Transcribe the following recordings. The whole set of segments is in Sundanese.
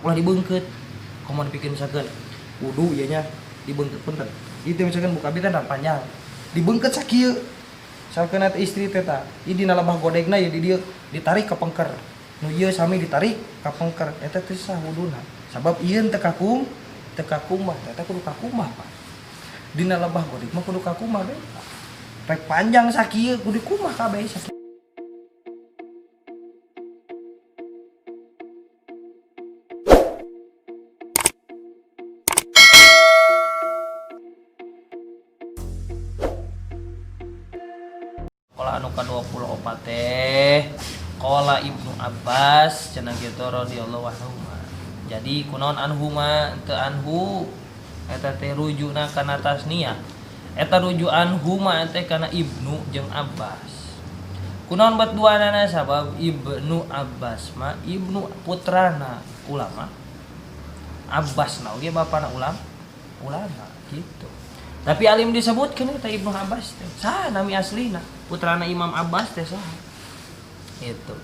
Ulah dibeungkeut. Komo dipikeun misalkeun wudu ieu nya dibeungkeut punten. Itu misalkan buka abi teh panjang. Dibeungkeut sakieu. Misalkeun eta istri teh tah, ieu dina lebah godegna ieu di dieu ditarik ka pengker. Nu ieu sami ditarik ka pengker, eta teu sah wuduna. Sabab ieu teu kakum, teu kakumah, eta kudu kakumah, Pak. Dina lebah godeg mah kudu kakumah we. Rek panjang sakieu kudu kumah kabeh sakieu. Qala anu ka-24 teh qala Ibnu Abbas cenah kitu radhiyallahu anhu. Jadi kunaon anhuma teu anhu eta teh rujukna kana tasniah. Eta rujuk anhuma teh kana Ibnu jeung Abbas. Kunaon bat duanana sabab Ibnu Abbas mah Ibnu putrana ulama. Abbas na oge bapana ulama gitu. Tapi alim disebutkeun eta Ibnu Abbas teh. Saha nami aslina? Putrana Imam Abbas teh saha? Itu.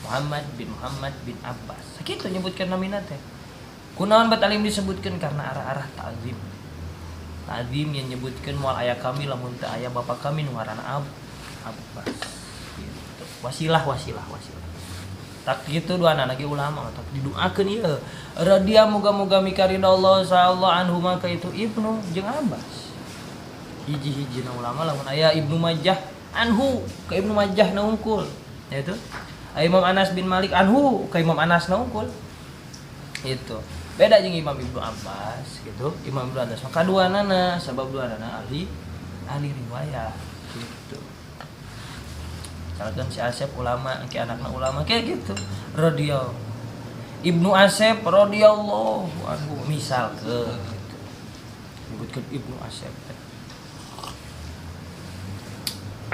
Muhammad bin Abbas. Sakitu nyebutkeun namina teh. Kunaon bat alim disebutkeun karena arah-arah ta'zim. Ta'zim yang nyebutkeun moal aya kami lamun teu aya bapa kami nu ngaranna Abbas. Gitu. Wasilah. Tak gitu duana lagi ulama tak didoakeun ieu. Radhiya muga-muga mikaridha Allah sallallahu anhu maka itu Ibnu jeung Abbas. Hiji-hijina ulama lamun aya Ibnu Majah anhu ka Ibnu Majah na unggul. Ya itu. Imam Anas bin Malik anhu ka Imam Anas na unggul. Itu. Beda jeung Imam Ibnu Abbas gitu. Imam Ibnu Abbas maka duanana sabab duanana ahli riwayat gitu. Misalkan si Asep ulama, ke anakna ulama kayak gitu. Radhiyallahu Ibnu Asep radhiyallahu anhu misal ke gitu. Nyebutkeun Ibnu Asep.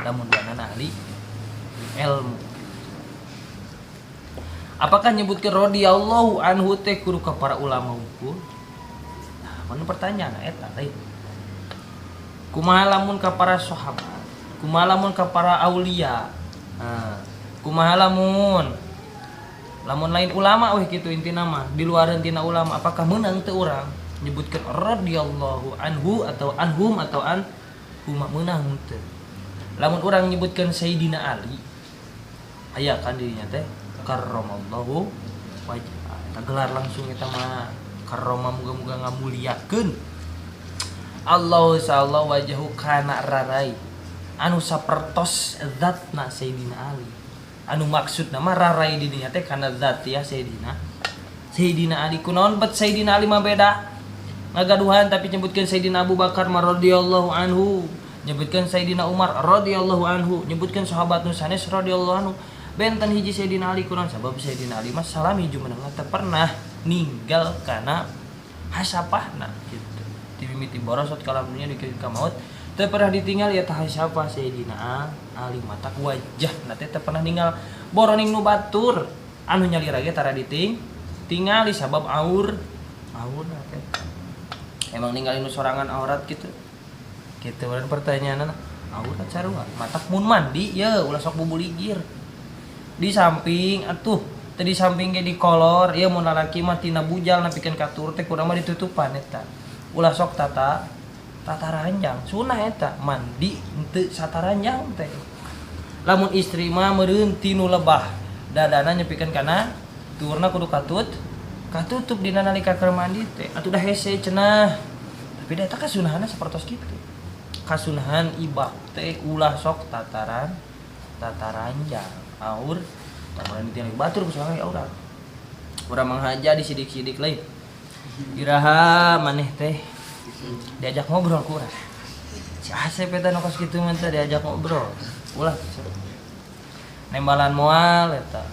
Lamun duanana ahli ilmu. Apakah nyebutkeun radhiyallahu anhu teh kudu ka para ulama hukum? Nah, mana pertanyaan eta lain. Kumaha lamun ka para sahabat? Kumaha lamun ka para aulia? Nah, kumaha lamun lain ulama weh kitu intina mah, di luareun tina ulama apakah meunang teu urang nyebutkeun radhiyallahu anhu atau anhum atau anhuma meunang teu? Lamun urang nyebutkeun Sayyidina Ali aya kan dirinya teh karramallahu wajhah. Eta gelar langsung eta mah karrama muga-muga ngamuliakeun Allah sallallahu wajhu kana rarai anu sapertos zatna Sayyidina Ali. Anu maksudna mah rarai di dinya teh kana zat ya Sayyidina Ali. Kunaon bet Sayyidina Ali mah beda ngagaduhan tapi nyebutkeun Sayyidina Abu Bakar radhiyallahu anhu, nyebutkeun Sayyidina Umar radhiyallahu anhu, nyebutkeun sahabat nu sanes radhiyallahu anhu. Benten hiji Sayyidina Ali kunaon sabab Sayyidina Ali mah salami jumeneng teu pernah ninggal kana hasapahna gitu. Dimimiti borosot kalam dunya dikeun ka maut teu pernah ditinggal ya tah siapa Sayyidina Ali matak wajah na teh teu pernah ninggal boroning nu batur anu nyalira ge tara diting tingali sabab aur aur teh emang ninggalin nu sorangan aurat gitu gitu dan pertanyaanna aurat sarua matak mun mandi ye ulah sok bubuligir di samping atuh teh di samping ge di kolor ieu mun lalaki mah tina bujal nepikeun ka tur teh kurang mah ditutupan eta ulah sok tata ranjang sunah eta mandi henteu sataranjang teh. Lamun istri mah meureun tinu lebah dadana nyepikeun kana turna kudu katutup dina nalika keur mandi teh atuh dah hese cenah. Tapi da eta kasunahanna sapertos kitu. Kasunahan ibak teh ulah sok tataranjang aur tamuran ditinggal batur ku sorangan aurat. Urang manghaja disidik-sidik lain. Iraha maneh teh diajak ngobrol ku urang. Si Asep eta nu kos kitu mah teh diajak ngobrol. Ulah nembalan moal eta.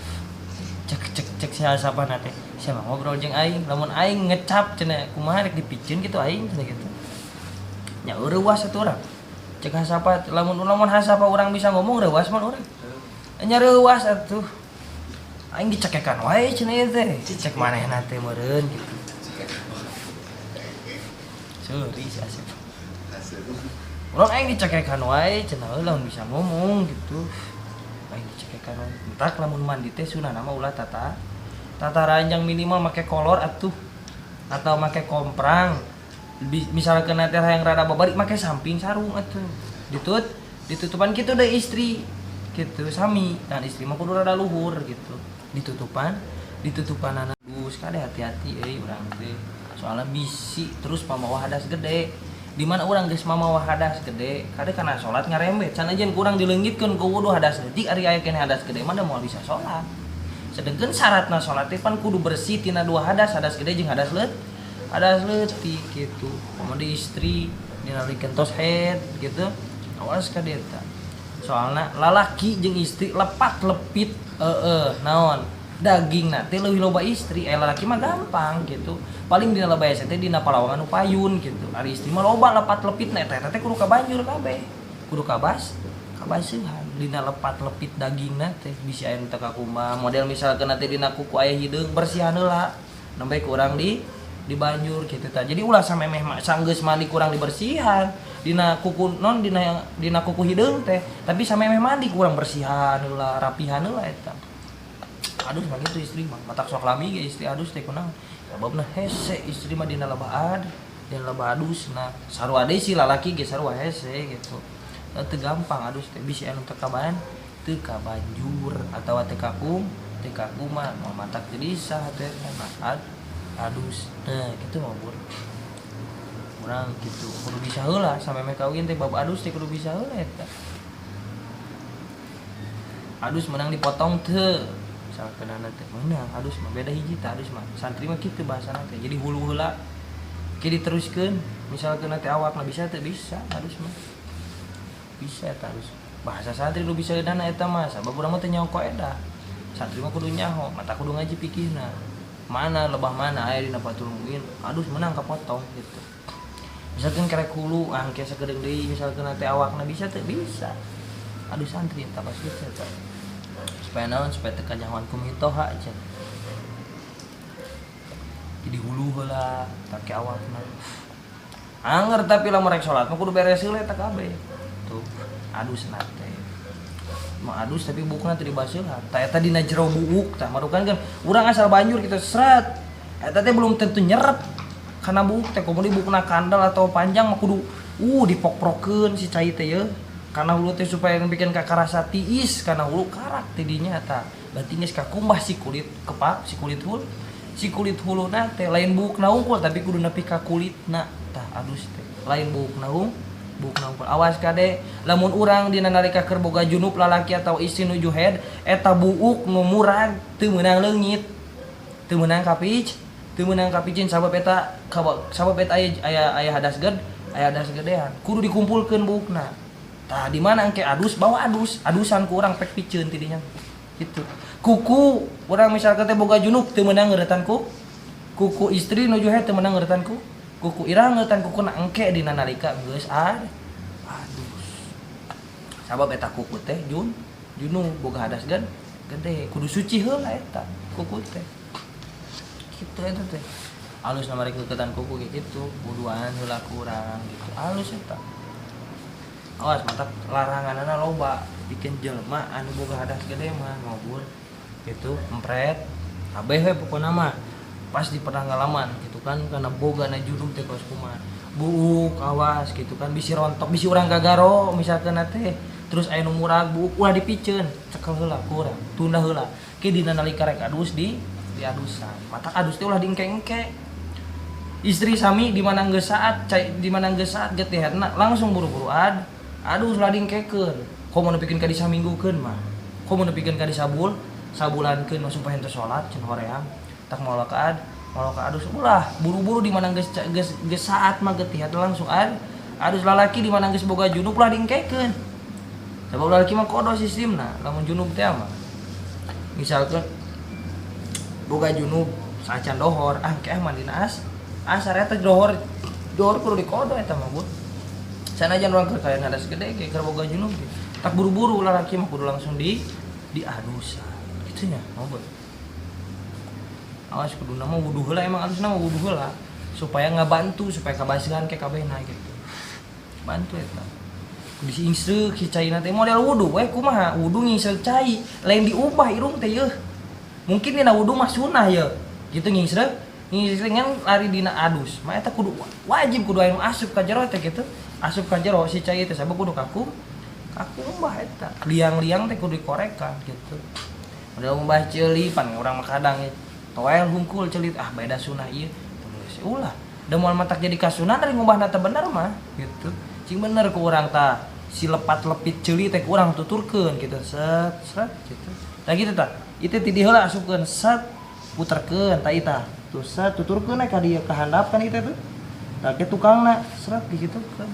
Cek siapa teh. Siapa ngobrol jeung aing, lamun aing ngecap cenah kumaha rek dipiceun kitu aing cenah kitu. Nya reuas atuh urang. Cek hasapa lamun hasapa urang bisa ngomong reuas mah urang. Nya reuas atuh. Aing dicekekan wae cenah ieu teh. Cek manehna teh meureun kitu. Sorry si Asep. Urang aing dicekekan wae cenah lamun bisa ngomong gitu. Aing dicekekan wae. Entak lamun mandi teh sunah nama ulah tata Tata ranjang minimal make kolor atuh atau make komprang. Misalkan nanti yang rada babari make samping sarung atuh. Ditutupan gitu deh istri gitu sami. Dan istri mah kudu rada luhur gitu. Ditutupan anak dus kade hati-hati euy urang teh. Soalnya bisi terus pamawa hadas gede. Di mana urang geus mamawa hadas gede, kade kana salat ngarembet. Sanajan kurang dileungitkeun ku wudu hadas leutik ari aya keneh hadas gede mah da moal bisa salat. Sedengkeun syaratna salat teh pan kudu bersih tina dua hadas, hadas gede jeung hadas leutik gitu. Komo di istri dinalikeun tos head gitu. Awas ka eta. Soalna lalaki jeung istri lepat lepit naon daging teh leuwih loba istri, lalaki mah gampang gitu. Paling dina lebay teh dina palawangan nu payun gitu. Ari istri mah loba lepat lepitna eta teh kudu kabanjur kabeh. Kudu kabaseuhan dina lepat lepit dagingna teh bisi aya nu teu kakumbah. Model misalkeun teh dina kuku aya hideung bersihan heula. Nembe ku urang di banjur gitu tah. Jadi ulah samemeh sanggeus mandi kurang dibersihan dina kuku non dina kuku hideung teh, tapi samemeh mandi kurang bersihan heula, rapihan heula eta. Adus mah gitu istri mah. Matak sok lami ge istri adus teh kunaon? Sababna hese istri mah dina lebah dina lebah adusna. Sarua deui si lalaki ge sarua hese gitu. Teu gampang adus teh bisi anu teu teu kabanjur atawa teu teu kakuman moal matak jadi sah teh nah, adus. Nah, gitu mah bur. Urang gitu kudu bisa heula samemeh kawin teh bab adus teh kudu bisa heula eta. Adus menang dipotong teu. Misalkan teh menang adus mah beda hiji tah adus mah. Santri mah kitu bahasana teh. Jadi hulu heula ke diteruskeun misalkan teh awakna bisa teu bisa adus mah. Bisa eta adus. Bahasa santri nu bisa dana eta mah sabab urang mah teu nyaho koedah. Santri mah kudu nyaho, mata kudu ngaji pikirna. Mana lebah mana aya dina Fathul Muin, adus menang kapotong gitu. Misalkan kerek hulu, ah engke sakedeung deui misalkan teh awakna bisa teu bisa. Adus santri eta pas kitu eta. Supaya naon supaya teu kanyahoan ku mitoha cenah. Jadi hulu heula take awakna. Anger tapi lamun rek salat mah kudu beres heula eta kabeh. Tuh, adus teh. Mah adus tapi buukna teu dibaseuhan. Tah eta dina jero buuk tah marukan kan urang asal banjur gitu seret. Eta teh belum tentu nyerep karena buuk teh komo di buukna kandel atau panjang mah kudu dipokprokeun si cai teh ye. Karena hulu teh supaya bikin kakarasa tiis karena hulu karak tidinya tah. Berarti geus kakumbah si kulit kepak si kulit hulu. Si kulit huluna teh lain buukna unggul tapi kudu nepi ka kulitna tah adus teh. Lain buukna unggul. Awas kade lamun urang dina nalika keur boga junub lalaki atau istri nuju head eta buuk nu murag teu meunang leungit. Teu meunang kapicin sabab eta sabab eta aya hadas aya hadas gedean. Kudu dikumpulkeun buukna. Tah di mana engke adus bawa adus, adusan ku urang pek piceun ti dinya. Gitu. Kuku urang misalkan teh boga junub teu meunang ngeuretan ku kuku istri nuju head teu meunang ngeuretan ku kuku irang ngeuretan kukuna engke dina nalika geus adus. Sabab eta kuku teh junub boga hadas gede kudu suci heula eta kuku teh. Kitu eta teh. Alus na marek ngeuketan kuku kayak gitu, wuduan heula kurang gitu. Alus eta. Awas matak laranganana loba bikin jelema anu boga hadas gede mah ngobur gitu empret kabeh we pokona mah pas di pengalaman gitu kan karena boga na junub teh kos kumaha buuk awas gitu kan bisi rontok bisi urang gagaro misalkan teh terus aya nu murag buuk ulah dipiceun cekel heula kurang tunda heula ke dina nalika rek adus di adusan matak adus teh ulah diengke-engke istri sami di mana geus saat cai di mana geus saat getihetna langsung buru-buru adus ulah diengkekeun komo nepikeun ka disaminggukeun mah komo nepikeun ka sabulankeun mah supaya henteu salat cenah hoream tak moal ka adus ulah buru-buru di mana geus geus saat mah getihet langsung adus lalaki di mana geus boga junub ulah diengkekeun sabab lalaki mah kodo sistemna lamun junub teh mah misalkeun boga junub saacan dohor ah engke mandina asar eta dohor kudu dikodo eta mah bu sanajan urang keur kaya hadas gede ge keur boga junub ge tak buru-buru lalaki mah kudu langsung di adusan kitu nya mau bu awas kudu nama wudu heula emang alusna mah wudu heula supaya ngabantu supaya kabasihan ke kabehna gitu bantu eta kudu diingseuk si caina teh model wudu we kumaha wudu ngingsreuk cai lain diubah irung teh yeuh Mungkin dina wudu mah sunah ya gitu ngingsreuk ngingsreuk ngan lari dina adus mah eta kudu wajib kudu aya nu asup ka jero teh gitu. Asup ka jero si cai teh sabab kudu kaku kakumbah eta. Liang-liang teh kudu dikorekan gitu. Udah ngumbah ceuli pan urang mah kadang ya toel hungkul ceuli ah beda sunah ieu. Geus ulah. Da moal matak jadi kasunah dari ngumbahna teh bener mah gitu. Cing bener ku urang tah si lepat-lepit ceuli teh ku urang tuturkeun gitu set set gitu. Tah gitu tah. Itu ti dieu heula asupkeun set puterkeun tah ieu tah. Tuh set tuturkeun ka dieu ka handap kan ieu teh tuh. Tah ke tukangna seret digitukeun.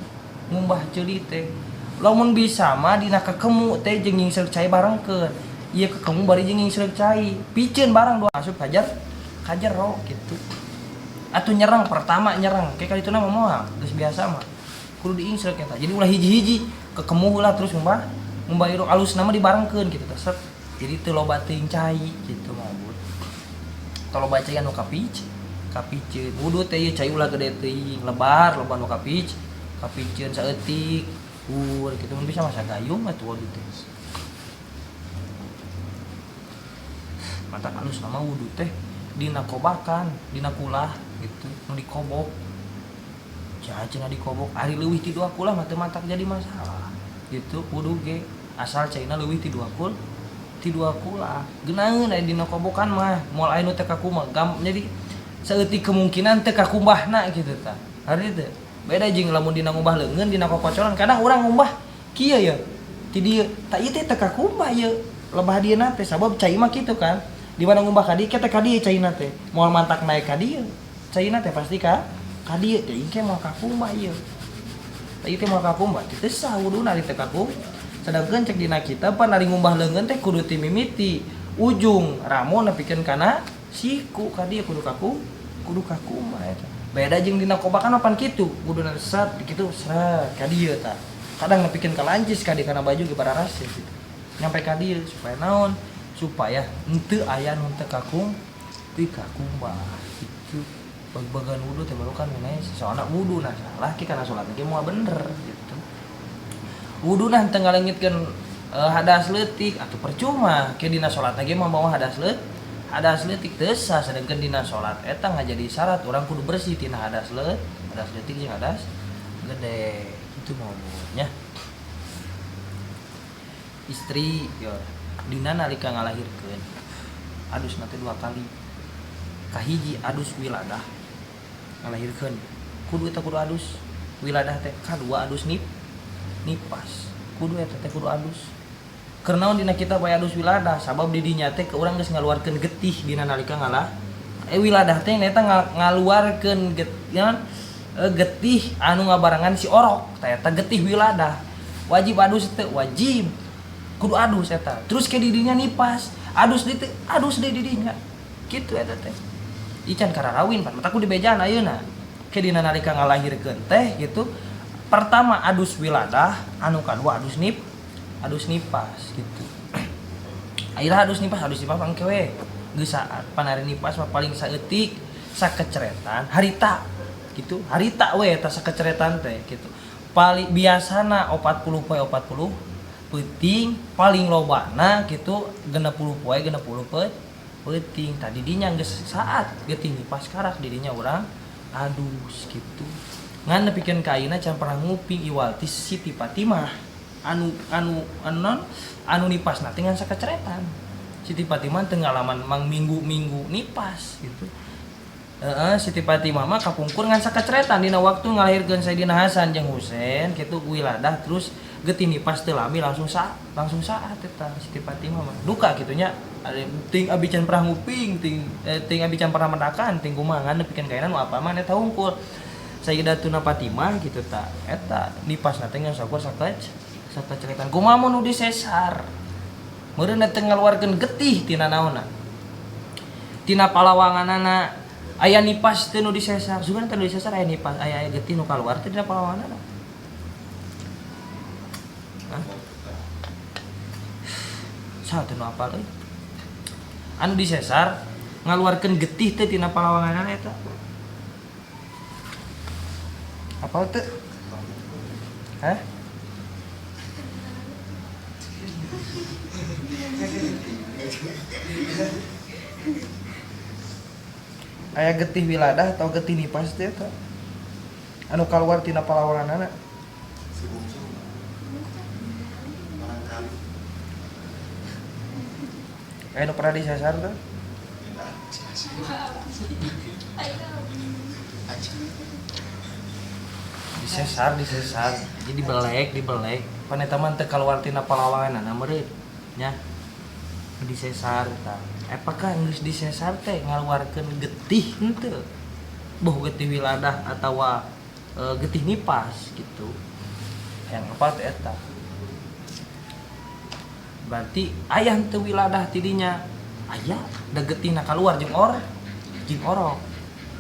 Ngumbah ceuli teh. Lamun bisa mah dina kekemu teh jeung nyingsreuk cai barengkeun. Ieu kekemu bari jeung nyingsreuk cai. Piceun barang dua asup kajar kajero gitu. Atuh nyerang pertama nyerang kayak kali itu nama moal geus biasa mah. Kudu diingsreuk eta. Jadi ulah hiji-hiji kekemu heula terus ngumbah ngumbah irung alus nama dibarengkeun gitu teh set. Jadi teu loba teuing cai gitu mah bud. Teu loba cai anu kapiceun. Wudu teh ieu cai ulah gede teuing, lebar loba nu kapiceun saeutik. Hur gitu mun bisa masa gayung atuh wudu teh. Mata alus nama wudu teh dina kobakan, dina kulah gitu, nu dikobok. Cenah dikobok, ari leuwih ti dua kulah mah teu matak jadi masalah. Gitu wudu ge asal caina leuwih ti dua kul, ti dua kulah. Geunaheun aya dina kobokan mah, moal aya nu teu kakumbah. Jadi saeutik kemungkinan teu kakumbahna gitu tah. Ari teu beda jeung lamun dina ngumbah leungeun dina kokocoran kadang urang ngumbah kieu ya. Ti dieu tah ieu teh teu kakumbah ieu. Lebah dieuna teh sabab cai mah kitu kan. Di mana ngumbah ka dieu teh ka dieu caina teh. Moal mantak naik ka dieu. Caina teh pasti ka dieu teh engke moal kakumbah ieu. Tah ieu teh moal kakumbah teh teu sah wuduna di teu kakum. Sedangkeun cek dina kitab pan ari ngumbah leungeun teh kudu ti mimiti ujung ramo nepikeun kana siku ka dieu kudu kakum, kudu kakumbah eta. Beda jeung dina kobakan mah pan kitu, kuduna set kitu seret ka dieu tah. Kadang nepikeun ka lancis ka dieu kana baju ge bararasih gitu. Nyampe ka dieu supaya naon? Supaya henteu aya nu teu kakum, teu kakumbah gitu. Bag-bagan wudu teh baru kan ngeunai soalna wudu nah salah ke kana salat ge moal bener gitu. Wudu nah teu ngalengitkeun hadas leutik atuh percuma ke dina salat ge mah mawa hadas hadas leutik teu sah sedengkeun dina salat eta ngajadi syarat urang kudu bersih tina hadas hadas leutik jeung hadas gede kitu mah nya. Istri ya dina nalika ngalahirkeun adusna teh dua kali. Kahiji adus wiladah ngalahirkeun kudu eta kudu adus wiladah teh, kadua adus nipas kudu eta teh kudu adus. Keur naon dina kita bae adus wiladah sabab di dinya teh ke urang geus ngaluarkeun getih dina nalika ngalah wiladah teh eta ngaluarkeun getih anu ngabarengan si orok teh eta getih wiladah wajib adus teh wajib kudu adus eta. Terus ke didinya nipas adus di teh adus di didinya kitu eta teh. Ican kararawin pan mata ku dibejaan ayeuna ke dina nalika ngalahirkeun teh gitu. Pertama adus wiladah anu kadua adus adus nipas gitu. Ayeuna adus nipas mangke we geus saat panari nipas mah paling saeutik sakeceretan harita gitu. Harita we eta sakeceretan teh gitu. Paling biasana 40 poe 40 peuting paling lobana gitu 60 poe 60 peuting. Tadi dinya geus saat getih nipas karak didinya urang adus gitu. Ngan nepikeun ka ayeuna can pernah nguping iwal ti Siti Fatimah anu anu anu non anu nipasna teh ngan sakeceretan. Siti Fatimah teu ngalaman mang minggu-minggu nipas gitu. Heeh, Siti Fatimah mah kapungkur ngan sakeceretan dina waktu ngalahirkeun Sayyidina Hasan jeung Husain kitu wiladah terus getih nipas teu lami langsung saat eta Siti Fatimah mah. Duka kitu nya ting abi can pernah nguping ting ting abi can pernah mendakan ting kumaha ngan nepikeun ka ayeuna nu apa mah eta hungkul. Sayyidatuna Fatimah gitu ta eta nipasna teh ngan sakur sakeceretan. Kumaha mun nu disesar meureun teh ngaluarkeun getih tina naonna tina palawanganana aya nipas teh nu disesar sugan teh nu disesar aya nipas aya getih nu kaluar teh dina palawanganana. Hah? Saha teh nu apal euy anu disesar ngaluarkeun getih teh tina palawanganana eta apal teh? Hah? Aya getih wiladah atau getih nipas teh eta anu kaluar tina palawanganana. Si bungsu barangkali. Aya nu pernah disesar teh? Disesar jadi dibelek pan eta mah teu kaluar tina palawanganana meureun nya disesar tah. Apakah geus disesar teh ngaluarkeun getih henteu? Boh getih wiladah atawa getih nipas gitu. Yang apa teh eta? Berarti aya henteu wiladah tidinya. Aya da getihna kaluar jeung jeung orok.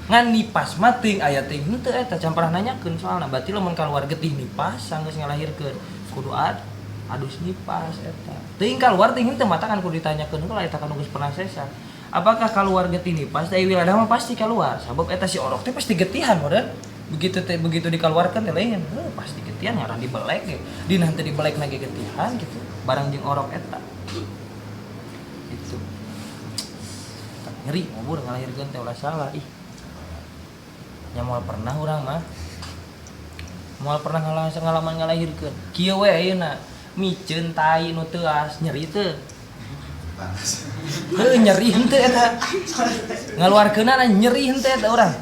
Ngan nipas mah teuing aya teuing henteu eta can pernah nanyakeun soalna. Berarti lamun kaluar getih nipas sanggeus ngalahirkeun kudu adus nipas eta. Teuing kaluar teuing henteu mata kan kudu ditanyakeun heula eta kan geus pernah sesar. Apakah kaluar getih nipas teh wiladah mah pasti kaluar. Sabab eta si orok teh pasti getihan meureun. Begitu teh begitu dikaluarkeun teh lain, heuh pasti getihan ngarah dibelek ge. Dina henteu dibelek na ge getihan gitu. Barang jeung orok eta. Gitu. Nyeri ngubur ngalahirkeun teh ulah salah ih. Nya moal pernah urang mah. Moal pernah ngalaman ngalahirkeun. Kieu we ayeuna miceun tai nu teuas nyeri teu? Heuh nyeri henteu eta. Ngaluarkeunana nyeri henteu eta urang.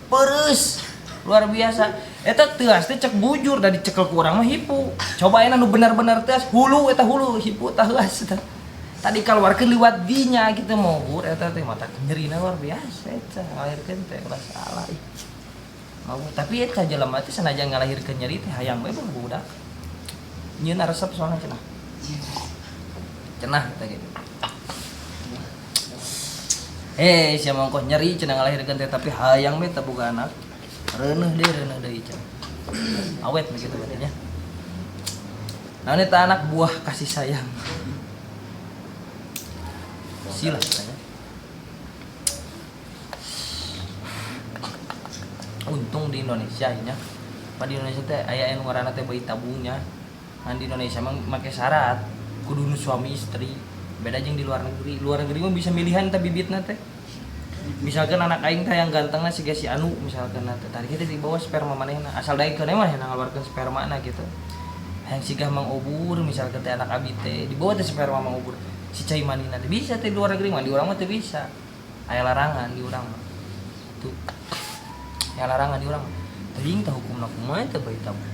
Pereus luar biasa. Eta teuas teh cek bujur da dicekel ku urang mah hipu. Coba ayeuna nu bener-bener teuas hulu eta hulu hipu teuas eta. Tadi kaluarkeun liwat dinya gitu mogur eta teh mata nyerina luar biasa eta ngalahirkeun teh ulah salah ih. Mau tapi eta jelema teh sanajan ngalahirkeun nyeri teh hayang we budak. Nyieun resep soalna cenah. Cenah teh gitu. Sia mongkoh nyeri cenah ngalahirkeun teh tapi hayang we teh boga anak. Reuneuh deui cenah. Awet begitu berarti nya. Nah, ini teh anak buah kasih sayang. Sila katanya. Untung di Indonesia nya. Pan di Indonesia teh aya anu ngaranna teh bayi tabungnya. Kan di Indonesia mah make syarat kudu nu suami istri. Beda jeung di luar negeri. Luar negeri mah bisa milihan teh bibitna teh. Misalkan anak aing teh yang gantengna siga si anu misalkan teh. Tadi kita dibawa sperma manehna. Asal daekeun mah manehna ngaluarkeun spermana gitu. Hayang siga Mang Obur misalkan teh anak abi teh dibawa teh sperma Mang Obur. Si cai manina teh bisa teh di luar negeri mah, di urang mah teu bisa. Aya larangan di urang mah. Tuh. Aya larangan di urang mah. Teuing teh hukumna kumaha teh bayi tabung.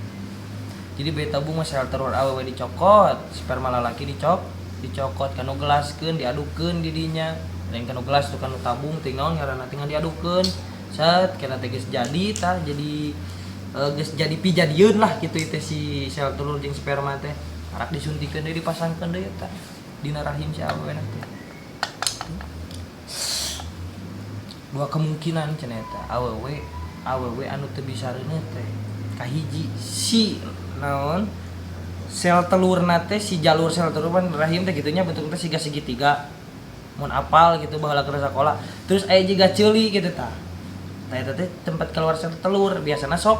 Jadi bayi tabung mah sel telur awewe dicokot, sperma lalaki dicokot kanu gelaskeun, diadukeun di dinya. Lain kanu gelas tuh kanu tabung teuing naon ngaranna teh diadukeun. Set kana teh geus jadi tah jadi geus jadi pijadieun lah kitu teh si sel telur jeung sperma teh. Arak disuntikeun deui dipasangkeun deui tah. Dina rahim si awewe nanti. Dua kemungkinan cenah eta awewe anu teu bisa reuneuh teh. Kahiji si naon sel telurna teh si jalur sel telur pan rahim teh gitunya bentukna teh siga segitiga. Mun apal gitu baheula keur sakola. Terus aya jiga ceuli gitu tah. Tah eta teh tempat keluar sel telur biasana sok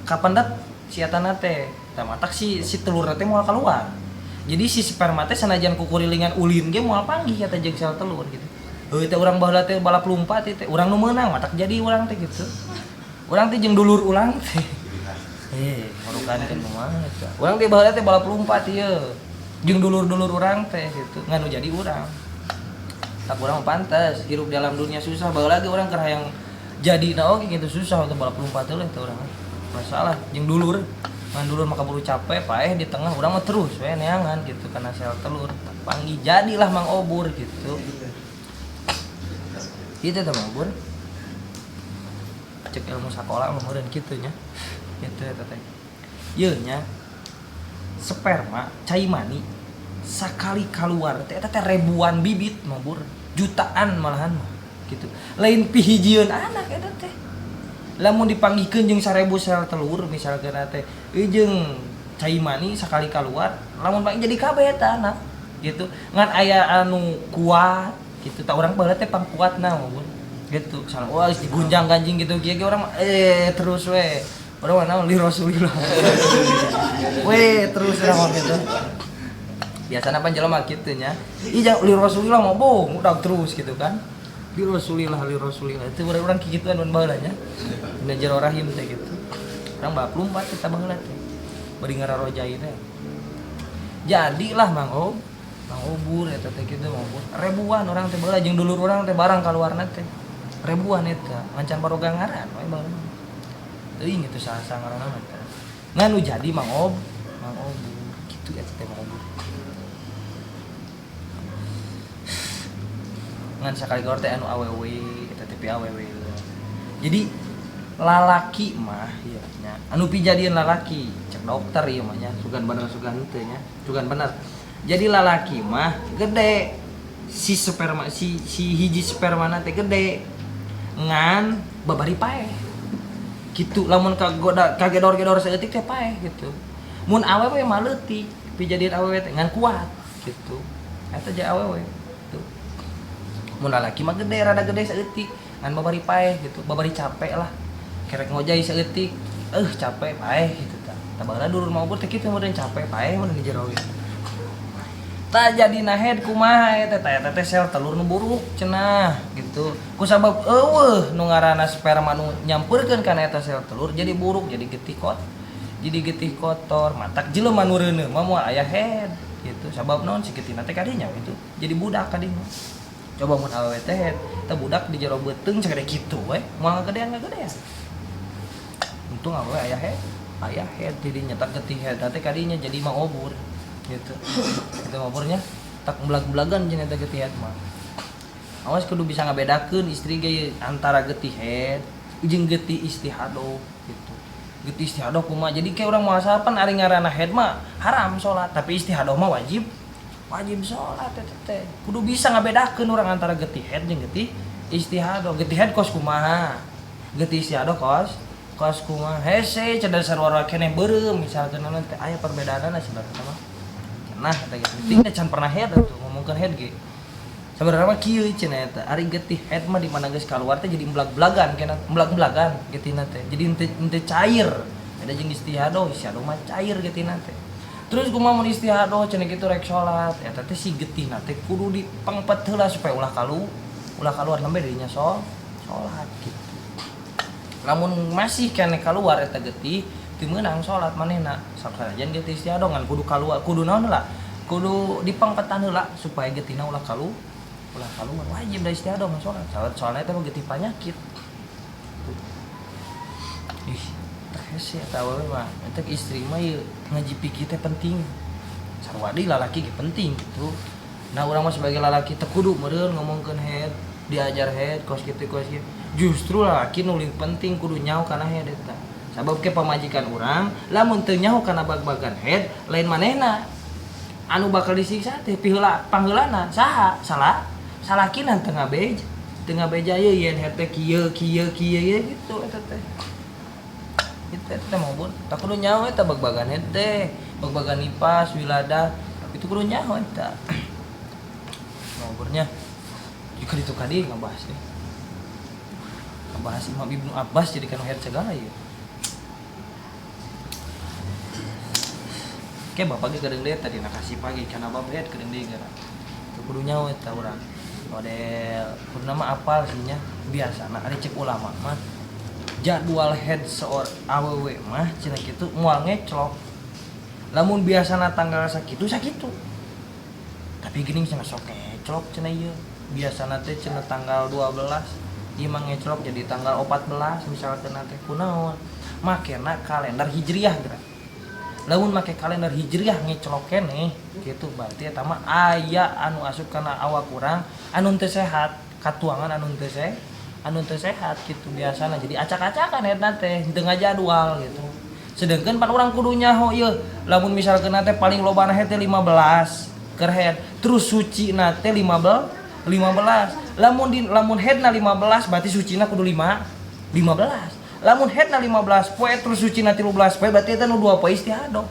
kapendet si etana teh. Tah matak si telurna teh moal keluar. Jadi si sperma teh sanajan kukurilingan ulin ge moal panggih eta jeung sel telur gitu. Heuh teh urang baheula teh balap lumpat teh urang nu meunang matak jadi urang teh gitu. Urang teh jeung dulur urang teh. Marukankeun kumaha eta. Urang teh baheula teh balap lumpat ieu. Jeung dulur-dulur urang teh gitu. Ngan nu jadi urang. Tak urang pantes hirup dalam dunia susah baheula ge urang keur hayang jadi na oge gitu susah untuk balap lumpat teh teh urang. Masalah jeung dulur. Ngan dulur mah kaburu capek paeh di tengah urang mah terus we neangan gitu karena sel telur panggih jadilah Mang Obur gitu. Gitu teh Mang Obur. Cek ilmu sakola mah meureun kitu nya. Gitu eta teh. Ieu nya sperma cai mani sakali kaluar teh eta teh ribuan bibit Mang Obur, jutaan malahan mah gitu. Lain pihijieun anak eta teh. Lamun dipanggihkeun jeung 1000 sel telur misalkan teh jeung cai mani sakali kaluar lamun panggih jadi kabeh eta anak gitu. Ngan aya anu kuat gitu tah urang baheula teh pangkuatna mun gitu. Salah wah geus digunjang-ganjing gitu kieu ge urang mah terus we. Urang mah naon li Rasulillah. We terus urang mah gitu. Biasana pan jelema kitu nya. Ih jangan li Rasulillah mah bohong udah terus gitu kan. Li Rasulillah li Rasulillah itu urang kikituan mun baheula nya. Dina jero rahim teh gitu. Urang balap lumpat eta baheula teh. Bari ngararojai teh. Jadilah Mang Ob, Mang Obur eta teh kitu Mang Obur. Ribuan orang teh baheula jeung dulur urang teh barang kaluarna teh. Ribuan eta, ngancan baroga ngaran we baheula. Teuing itu saha-saha ngaranna mah teh. Ngan nu jadi Mang Ob, Mang Obur kitu eta teh Mang Obur. Ngan sakali gaur teh anu awewe eta teh awewe. Jadi lalaki mah ieu nya anu pijadieun lalaki cek dokter ieu mah nya sugan bener sugan teu nya sugan bener. Jadi lalaki mah gede si sperma si hiji spermana teh gede ngan babari paeh kitu lamun kagoda kagedor-gedor saeutik teh paeh gitu. Mun awewe mah leutik pijadieun awewe teh ngan kuat gitu. Eta je awewe tuh. Mun lalaki mah gede rada gede saeutik ngan babari paeh gitu, babari capek lah. Kerek ngojay saeutik, capek paeh gitu tah. Tah baheula dulur mah ukur teh kitu meureun capek paeh mun di jero ge. Tah jadi nahed kumaha eta teh eta teh sel telur nu buruk cenah gitu. Ku sabab eueuh nu ngaranna sperma nu nyampeurkeun kana eta sel telur jadi buruk, jadi getih kot. Jadi getih kotor, matak jelema nu reuneuh mah moal aya head gitu. Sabab naon si getihna teh kadinya gitu. Jadi budak kadinya. Coba mun awewe teh head, teh budak di jero beuteung sagede kitu we, moal ngagedean-ngagedean. Untung awewe aya head, aya head jadi nyetak getih head teh kadinya jadi mah obur gitu. Itu oburnya tak belag-belagan jeung eta getih head mah. Awas kudu bisa ngabedakeun istri ge antara getih head jeung getih istihadoh gitu. Getih istihadoh kumaha? Jadi kayak urang moal pan ari ngaranna head mah haram salat, tapi istihadoh mah wajib. Wajib salat eta teh. Kudu bisa ngabedakeun urang antara getih head jeung getih istihadoh. Getih head kos kumaha? Getih istihadoh kos kumaha? Hese cenah sarua keneh beureum misalkeun naon teh aya perbedaanna sebenarnya mah. Nah, eta ge penting can pernah head atuh ngomongkeun head ge. Sabenerna mah kieu cenah eta, ari getih head mah di mana geus kaluar teh jadi emblag-belagan kena emblag-belagan getihna teh. Jadi henteu cair. Beda jeung istihadoh, istihadoh mah cair getihna teh. Terus kumaha mun istihadoh cenah kitu rek salat, eta teh si getihna teh kudu dipengpet heula supaya ulah kaluar nembe dirinya salat gitu. Lamun masih keneh kaluar eta getih teu meunang salat manehna. Sanajan getih istihadoh ngan kudu kaluar, kudu naon heula? Kudu dipengpetan heula supaya getihna ulah kaluar. Wajib da istihadoh mah salat. Soalna eta mah getih panyakit. Ih, hese eta awewe mah. Eta istri mah ieu ngaji fikih teh penting. Sarua deui lalaki ge penting gitu. Nah, urang mah sebagai lalaki teh kudu meureun ngomongkeun head, diajar head kos kitu kos kieu. Justru lalaki nu leuwih penting kudu nyaho kana head eta. Sabab ke pamajikan urang lamun teu nyaho kana bag-bagan head lain manehna. Anu bakal disiksa teh piheula pangheulana saha? Salah. Salakina teu ngabej, teu ngabeja ieu yen head teh kieu kieu kieu ieu gitu eta teh. Itu eta mah bun, tak kudu nyaho eta bag-bagan head teh, bag-bagan nipas, wiladah, itu kudu nyaho eta. Ngobrolnya jika itu kadi ngabahas teh. Ngabahas Imam Ibnu Abbas jadi kana head segala ieu. Ke bapak ge kadang deui tadi nakasih pagi kana bab head kadang deui gara. Teu kudu nyaho eta urang. Model kudu nama apal sih nya biasana ari cek ulama mah jadwal head seor awewe mah cenah kitu moal ngeclok. Lamun biasana tanggal sakitu sakitu. Tapi geuning cenah sok ngeclok cenah ieu. Biasana teh cenah tanggal 12, ieu mah ngeclok jadi tanggal 14 misalkan teh kunaon. Makena kalender hijriah geura. Lamun make kalender hijriah ngeclok keneh kitu berarti eta mah aya anu asup kana awak urang anu teu sehat, katuangan anu teu sehat kitu biasana jadi acak-acakan eta teh teu ngajadwal gitu. Sedangkan pan urang kudu nyaho ieu lamun misalkeun teh paling lobana head teh 15 keur head, terus sucina teh 15. Lamun headna 15 berarti sucina kudu 15. Lamun headna 15 poe terus sucina 13 poe berarti eta nu 2 poe istihadoh.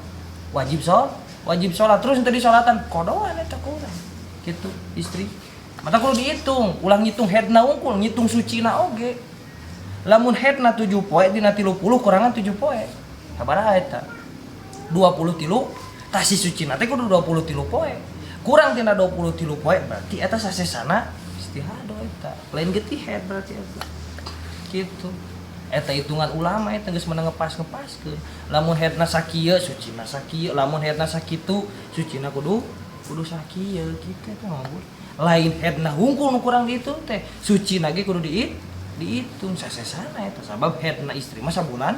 Wajib sholat terus teu disolatan kodoan eta kurang. Gitu istri. Mata kudu dihitung, ulah ngitung headna unggul, ngitung sucina oge. Lamun headna 7 poe dina 30 kurangan 7 poe. Sabaraha eta? 23 Tah si sucina teh kudu 23 poe. Kurang tina 23 poe berarti eta sasesana istihadah eta. Lain getih haid berarti eta. Gitu. Eta hitungan ulama eta geus menang ngepas-ngepaskeun. Lamun haidna sakieu sucina sakieu, lamun haidna sakitu sucina kudu sakieu kitu eta mah. Lain haidna hungkul nu kurang dihitung teh, sucina ge kudu dihitung sasesana eta sabab haidna istri mah sabulan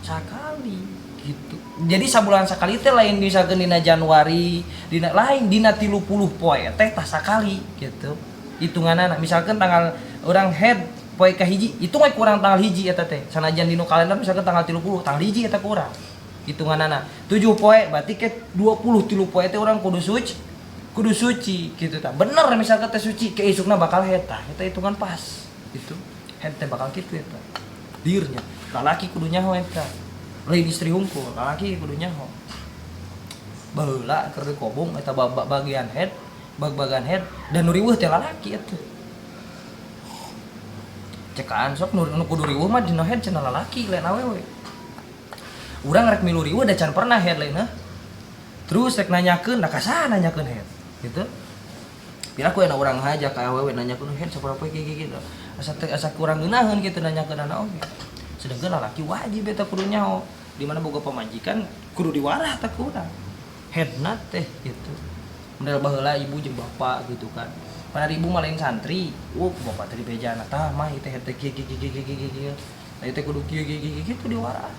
sakali gitu. Jadi sabulan sakali teh lain misalkan dina Januari, dina lain dina 30 poe teh tah sakali gitu. Hitunganana misalkan tanggal orang haid poe kahiji, itu mah kurang tanggal hiji eta teh. Sanajan dina kalender misalkan tanggal 30, tanggal hiji eta kurang. Hitunganana 7 poe berarti ke 23 poe teh urang kudu suci, kudu suci gitu tah. Bener misalkan teh suci ke isukna bakal haid tah. Eta hitungan pas gitu. Haid teh bakal kitu eta. Dirnya lalaki kudu nyaho eta. Lain istri hungkul, lalaki kudu nyaho. Baheula keur dikobong eta bagian haid, bag-bagian haid dan nu riweuh teh lalaki eta. Cekaan sok nu kudu riweuh mah dina haid cenah lalaki lain awewe. Urang rek milu riweuh da can pernah haid lain heuh. Terus rek nanyakeun da ka saha nanyakeun haid gitu. Piraku enak urang aja ka awewe nanyakeun haid sabaraha poe kieu kieu kieu. Asa teh asa kurang ngeunaheun kitu nanyakeun anak oge. Sedangkan lalaki wajib eta kudu nyaho. Di mana boga pamajikan kudu diwarah teh ku urang. Haidna teh gitu. Model baheula ibu jeung bapak gitu kan. Padahal ibu mah lain santri. Bapak teh dibejana tah mah ieu teh haid teh kieu kieu kieu kieu kieu kieu. Tah ieu teh kudu kieu kieu kieu kitu diwarah.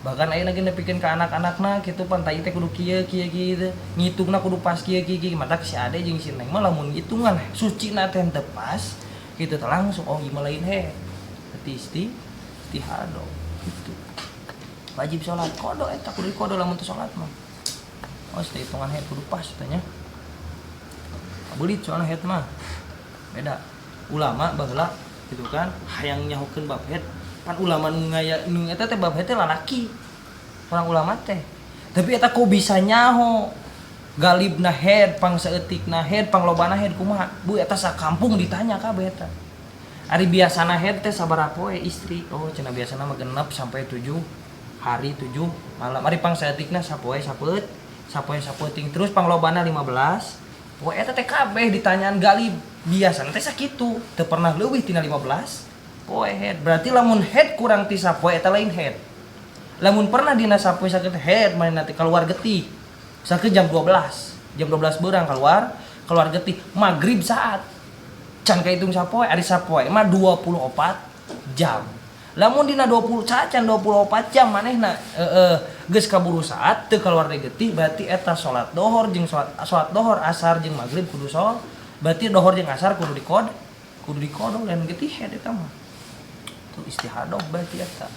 Bahkan ayeuna ge nepikeun ka anak-anakna kitu pan tah ieu teh kudu kieu kieu kieu teh. Ngitungna kudu pas kieu kieu kieu. Matak si ade jeung si neng mah lamun ngitungan sucina teh henteu pas kitu teh langsung oh ieu mah lain haid. Berarti istihadah gitu. Wajib sholat kodo eta kudu kodo lamun teu sholat mah. Oh, hitungan haid kudu pas tanya. Belit soalnya haid mah. Beda. Ulama baheula gitu kan hayang nyahokeun bab haid pan ulama nu ngaya nu eta teh bab haid teh lalaki. Orang ulama teh. Tapi eta kok bisa nyaho galibna haid, pang saeutikna haid, pang lobana haid kumaha? Bu eta sakampung ditanya kabeh eta. Ari biasana haid teh sabaraha poe istri? Oh, cenah biasana mah genep sampai 7 hari 7 malam. Ari pang saeutikna sapoe sapeut, sapoe sapeuting terus panglobana 15. Poe eta teh kabeh ditanyaan galib. Biasana teh sakitu, teu pernah leuwih tina 15 poe haid. Berarti lamun haid kurang ti sapoe eta lain haid. Lamun pernah dina sapoe sakitu haid manehna teh keluar getih. Sakitu jam 12. Jam 12 beurang keluar getih. Magrib saat can kahitung sapoe, ari sapoe mah 24 jam. Lamun dina 20 cacan 24 jam manehna geus kaburu saat teu keluar deui getih berarti eta salat dohor jeung salat dohor asar jeung magrib kudu sol. Berarti dohor jeung asar kudu dikod, kudu dikodo lain getih haid eta mah. Tuh istihadah berarti eta.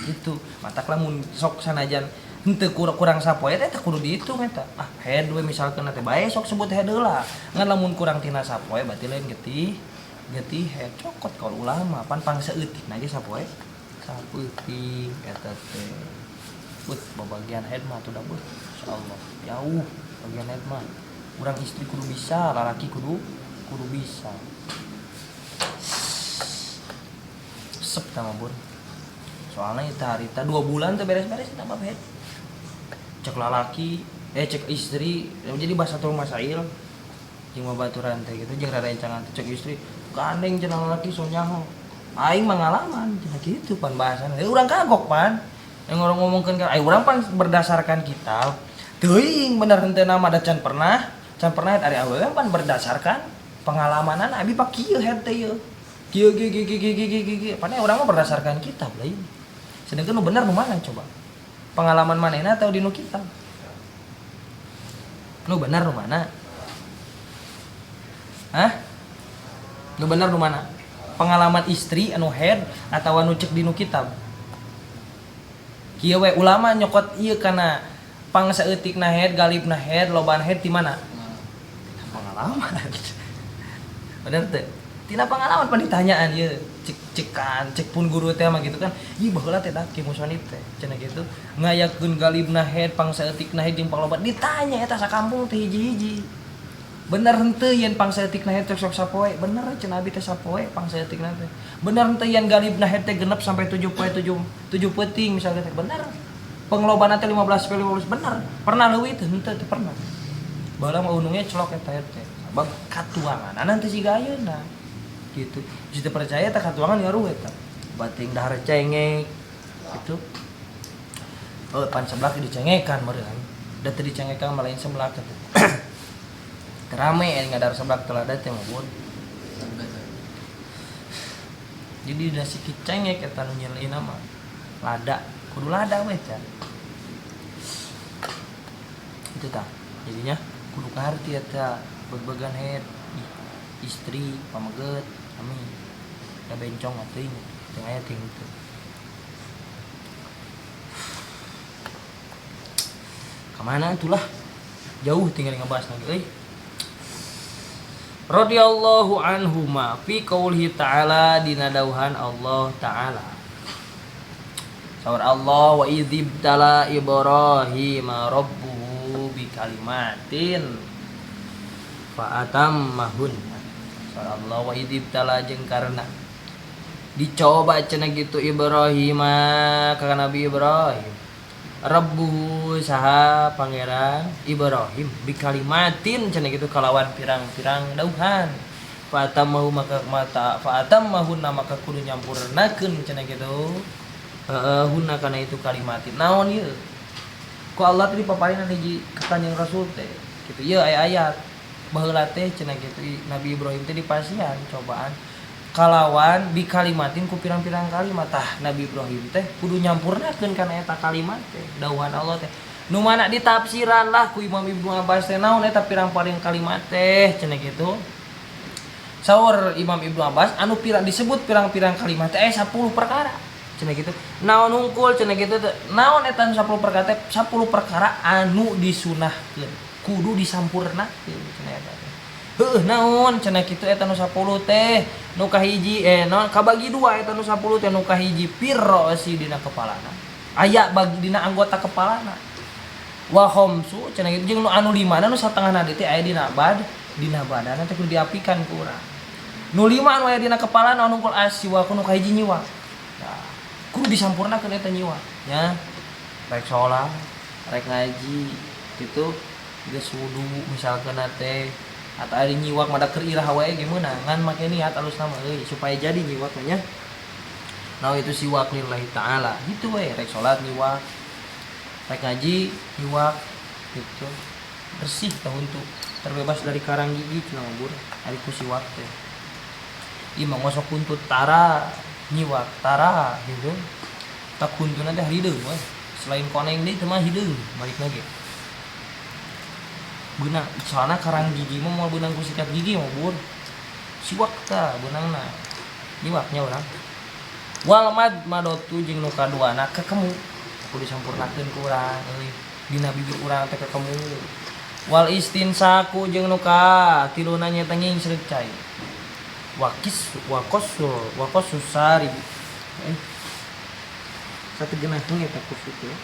Gitu. Matak lamun sok sanajan henteu kurang sapoe teh kudu dihitung eta. Ah haid we misalkeun teh bae sok sebut haid heula. Ngan lamun kurang tina sapoe berarti lain getih. Getih haid cokot kaul ulama pan pangsaeutikna ge sapoe sapeuting eta teh. Beuh babagian haid mah atuh da beuh insyaallah jauh bagian haid mah. Urang istri kudu bisa, lalaki kudu bisa. Sep tah mah bun. Soalnya eta harita 2 bulan teh beres-beres eta bab haid. Cek lalaki, cek istri, jadi bahasa tuh masail jeung babaturan teh gitu jeung rerencangan teh cek istri gandeng cenah lalaki so nyaho. Aing mangalaman cenah kitu pan bahasana. Urang kagok pan. Yang orang ngomongkeun ka aing urang pan berdasarkan kitab. Teuing bener henteu nama da can pernah ari awewe pan berdasarkan pengalamanana abi pak kieu haid teh ieu. Kieu kieu kieu kieu kieu kieu. Pan urang mah berdasarkan kitab lain. Sedangkan nu bener nu mana coba? Pengalaman manehna atau dinu kitab? Nu bener nu mana? Hah? Nu bener nu mana? Pengalaman istri anu haid atawa nu cek dinu kitab? Kieu we ulama nyokot ieu kana pangsaeutikna haid, galibna haid, lobana haid ti mana? Pengalaman. Bener teu? Tina pengalaman pan ditanyaan ieu cek cekan cek pun guru teh mah gitu kan. Ih baheula teh dak ki musonib teh cenah gitu. Ngayakeun galibna haid, pangsaeutikna haid jeung pangloba ditanya eta sakampung teh hiji-hiji. Bener henteu yen pangsaeutikna haid teh sok sapoe? Bener cenah abi teh sapoe pangsaeutikna teh. Bener henteu yen galibna haid teh genep sampai 7 poe 7 peuting misalnya teh bener. Penglobana teh 15 p 15 bener. Pernah leuwih teh henteu teu pernah. Baheula mah undungnya celok eta teh. Sabab katuangan teh siga ayeuna. Gitu. Jika percaya teh katuangan ngaruh eta. Bating dahar cengek gitu. Oh, pan seblak dicengekan meureun. Da teu dicengekan mah lain seblak teh. Rame ngadar seblak telada teh mah bun. Jadi dina sikit cengek eta nu nyelina mah lada, kudu lada we teh. Itu tah. Jadinya kudu kaharti eta beg-began head istri pameget kami da bencong atuh teu aya ting itu. Kamana itulah jauh tinggal ngebahas lagi euy. Radhiyallahu anhuma fi qaulihi ta'ala dina dauhan Allah ta'ala. Saur Allah wa idzibtala Ibrahim rabbuhu bikalimatin fa atammahun. Saur Allah wa idzibtala jeung karena dicoba cenah kitu Ibrahim ka Nabi Ibrahim. Rabbuhu saha pangeran Ibrahim bikalimatin cenah kitu kalawan pirang-pirang dauhan. Fa atammahu maka mata fa atammahunna maka kudu nyampurnakeun cenah kitu. Hunna kana itu kalimatin. Naon ieu? Ku Allah teh dipaparinan hiji ka Kanjeng Rasul teh. Kitu ieu aya ayat. Baheula teh cenah kitu Nabi Ibrahim teh dipasihan cobaan kalawan bikalimatin ku pirang-pirang kalimat. Tah Nabi Ibrahim teh kudu nyampurnakeun kana eta kalimat teh dauhan Allah teh. Nu mana ditafsiran lah ku Imam Ibnu Abbas teh naon eta pirang-pirang kalimat teh cenah kitu. Saur Imam Ibnu Abbas anu pirang disebut pirang-pirang kalimat teh 10 perkara cenah kitu. Naon hungkul cenah kitu teh naon eta 10 perkara teh 10 perkara anu disunahkeun kudu disampurnakeun cenah eta teh. Heuh naon cenah kitu eta nu 10 teh nu kahiji naon kabagi dua eta nu 10 teh nu kahiji pirrosi dina kepalana aya bagi dina anggota kepalana wa khamsu cenah kitu jeung nu anu limana nu satengahna deui teh aya dina bad dina badanna teh kudu diapikan ku urang nu lima anu aya dina kepalana anu hungkul asiwa nu kahiji nyiwa. Nah, kudu disampurnakeun eta nyiwa nya rek salat rek ngaji kitu geus wudu misalkeun teh atau ada nyiwak mada keur irah wae ge meunang ngan make niat alus nama euy supaya jadi nyiwak nya. Nah itu siwak lillahi ta'ala gitu we rek salat nyiwak rek ngaji nyiwak gitu bersih tah huntu terbebas dari karang gigi cenah mah bur ari ku siwak teh ieu mah ngosok huntu tara nyiwak tara gitu tak huntuna teh hideung we selain koneng deui teh mah hideung balik lagi beunang soalna karang gigi mah moal beunang ku sikat gigi mah bur siwak tah beunangna nyiwaknya urang wal mad madotu jeung nu kaduana kekemu kudu disampurnakeun ku urang euy dina bibir urang teh kekemu wal istinsaku jeung nu katiluna nya teh ngingsreuk cai wakis wakosul wakosusari satu genaheun eta kusu teh.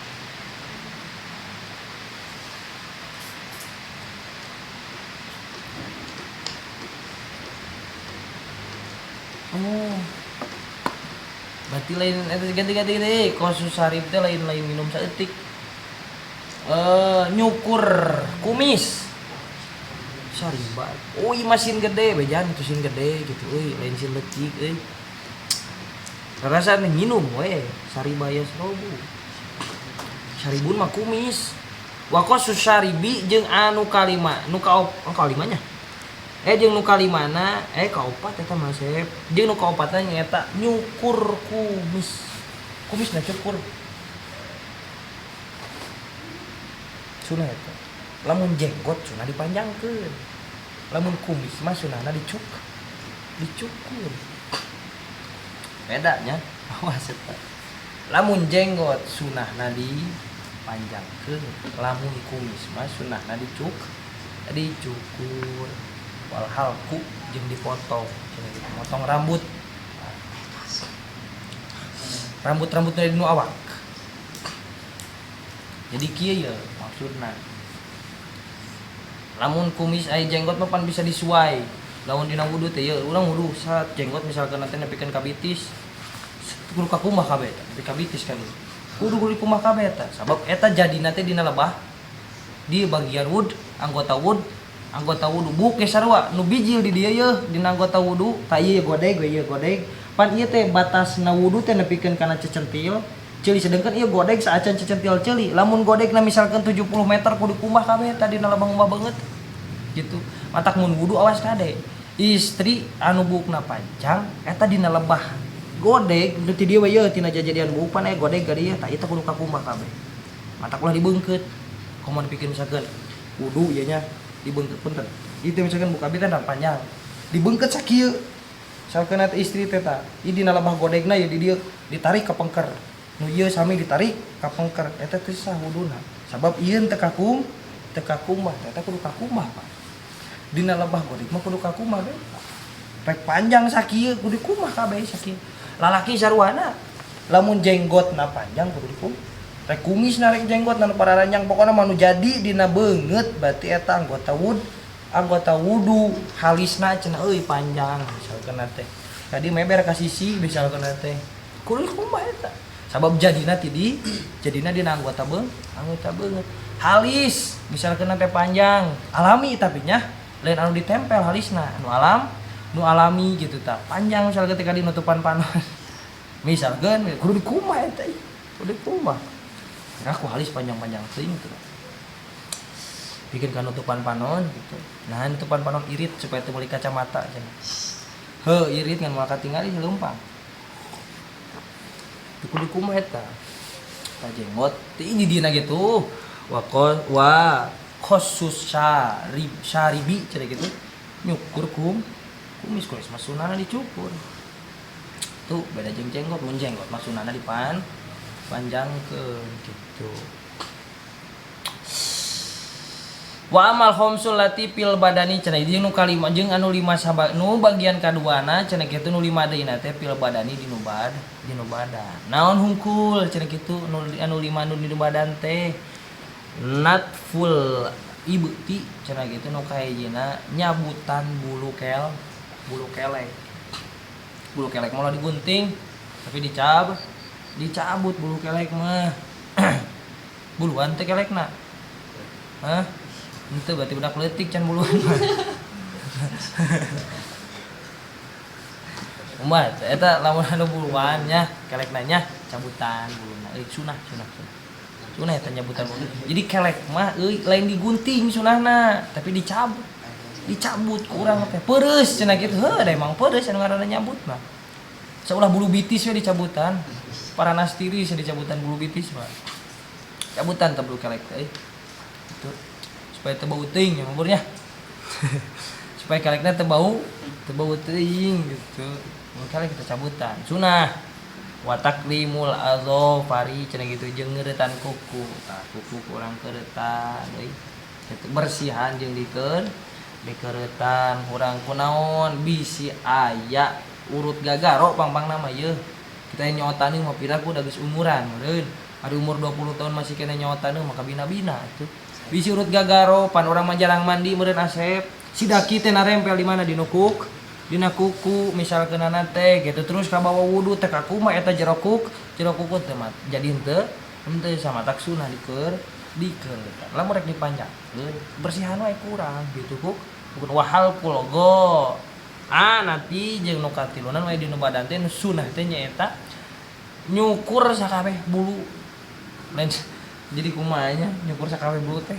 Oh. Berarti lain eta ganti-ganti deui. Kosusarib teh lain-lain minum saeutik. Nyukur kumis. Sariba. Oh, ieu mah sin gede bejan itu sin gede gitu euy, lain sin leutik euy. Rasa nginum we sariba ya serobu. Saribun mah kumis. Wa kosusaribi jeung anu kalima, nu ka oh, kalimanya. Jeung nu kalimana kaopat eta mah sep. Jeung nu kaopatna nyaeta nyukur kumis. Kumisna cukur. Sunah eta. Lamun jenggot sunah dipanjangkeun. Lamun kumis mah sunahna dicukur. Bedanya awas eta. Lamun jenggot sunahna dipanjangkeun, lamun kumis mah sunahna dicukur. Wal halku jeung dipotong, cenah gitu, motong rambut. Rambut-rambutna di nu awak. Jadi kieu ye maksudna. Lamun kumis aya jenggot mah pan bisa disuai. Lamun dina wudu teh ye urang wudu sat jenggot misalkan nanti nepikeun ka bitis. Kudu kakumbah kabeh eta, nepi ka bitis kan. Kudu kudu dikumbah kabeh eta. Sabab eta jadina teh dina lebah di bagian wud, anggota wud, anggota wudu buuk ge sarua nu bijil di dieu yeuh dina anggota wudu tah ieu godeg we ieu godeg. Pan ieu teh batasna wudu teh nepikeun kana cecentil ceuli sedengkeun ieu godeg saacan cecentil ceuli. Lamun godegna misalkeun 70 meter kudu dikumbah kabeh eta dina lebah ngumbah beungeut. Gitu. Matak mun wudu awas kade. Istri anu buukna panjang eta dina lebah godeg nu ti dieu we yeuh tina jajadian buuk pan aya godeg ka dieu tah ieu teh kudu kakumbah kabeh. Matak ulah dibeungkeut. Komo dipikeun misalkeun wudu ieu nya dibeungkeut punten. Ieu teh misalkeun buuk abi teh panjang. Dibeungkeut sakieu. Misalkeun eta istri teh tah, ieu dina lebah godegna ieu di dieu ditarik ka pengker. Nu ieu sami ditarik ka pengker eta teh sah wuduna. Sabab ieu teu kakum, teu kakumbah, eta kudu kakumbah Pak. Dina lebah godeg mah kudu kakumbah be. Rek panjang sakieu kudu dikumbah kabeh sakieu. Lalaki saruana lamun jenggotna panjang kudu dikumbah. Rek kumisna rek jenggotna nu pararanjang pokona mah nu jadi dina beungeut berarti eta anggota wud, anggota wudu halisna cenah euy panjang misalkeun teh. Tadi meber ka sisi misalkeun teh. Kudu dikumbah eta. Sabab jadina ti di jadina dina anggota beung, anggota beungeut. Halis misalkeun teh panjang, alami tapi nya lain anu ditempel halisna, nu alam, nu alami gitu tah. Panjang misalkeun teh ka dinutupan panon. Misalkeun kudu dikumbah eta ih. Kudu dikumbah. Aku halis panjang-panjang teuing gitu. Bikin ka nutupan panon gitu. Nah, nutupan panon irit supaya teu meuli kacamata cenah. Heuh, irit ngan moal katingali leumpang. Teu kudu dikumbah eta. Tah jenggot teu di dina gitu. Wa wa khusus syarib syaribi cenah gitu. Nyukur kumis kumis mah sunahna dicukur. Tuh beda jeung jenggot, mun jenggot mah sunahna dipan panjangkeun gitu. Wa amal khamsul lati fil badani cenah ieu nu kalima jeung anu lima saba nu bagian kaduana cenah kitu nu lima deuna teh fil badani dinu bad dinu badan. Naon hungkul cenah kitu nu anu lima nu dinu badan teh natful ibti cenah kitu nu kahijina nyabutan bulu kel bulu kelek. Bulu kelek mah digunting tapi dicabut bulu kelek mah. Buluan teh kelekna. Hah? Henteu berarti budak leutik can buluan mah. Umat eta lamun anu buluan nya kelekna nya cabutan buluna. Euy sunah sunah sunah. Sunah eta nyabutan bulu. Jadi kelek mah euy lain digunting sunahna tapi dicabut. Dicabut ku urang teh peureus cenah kitu. Heuh da emang peureus anu ngaranna nyabut mah. Saulah bulu bitis we dicabutan. Paranas tiris dicabutan bulu bitis mah. Cabutan teh bulu kelek teh. Itu supaya teu bau teuing ya umurnya. Supaya kelekna teu bau teuing gitu. Mun kelek kita cabutan. Sunah. Wa taklimul azfari cenah gitu jeung ngeuretan kuku. Tah kuku kurang keuretan euy. Gitu bersihan jeung dikeureutan urang kunaon bisi aya urut gagaro pang-pangna mah yeuh. Kita nyotan mah pira ku da geus umuran meureun. Ari umur 20 tahun masih kena nyotan mah kabina-bina atuh. Bisi urut gagaro pan urang mah jarang mandi meureun asep. Si daki teh narempel di mana dina kuku, dina kuku misalkeunana teh gitu terus kabawa wudu teh ka kumaha eta jero kuku teh mah jadi henteu sama tak sunah dikeur. Lamun rek dipanjangkeun bersihan wae kurang gitu kuk. Bukan wahal kulogo. Ah nanti jeung nu katilunan wae dinu badan teh nu sunah teh nyaeta nyukur sakabeh bulu. Lain jadi kumaha nya nyukur sakabeh bulu teh.